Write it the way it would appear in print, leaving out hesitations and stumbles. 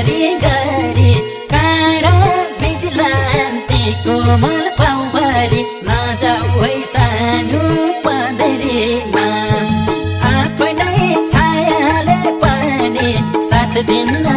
गरी गरी काँडा बिजलान्ती कोमल पाउभरि नजाऊ है सानो पँधेरीमा आफ्नै छायाले पनि साथ दिन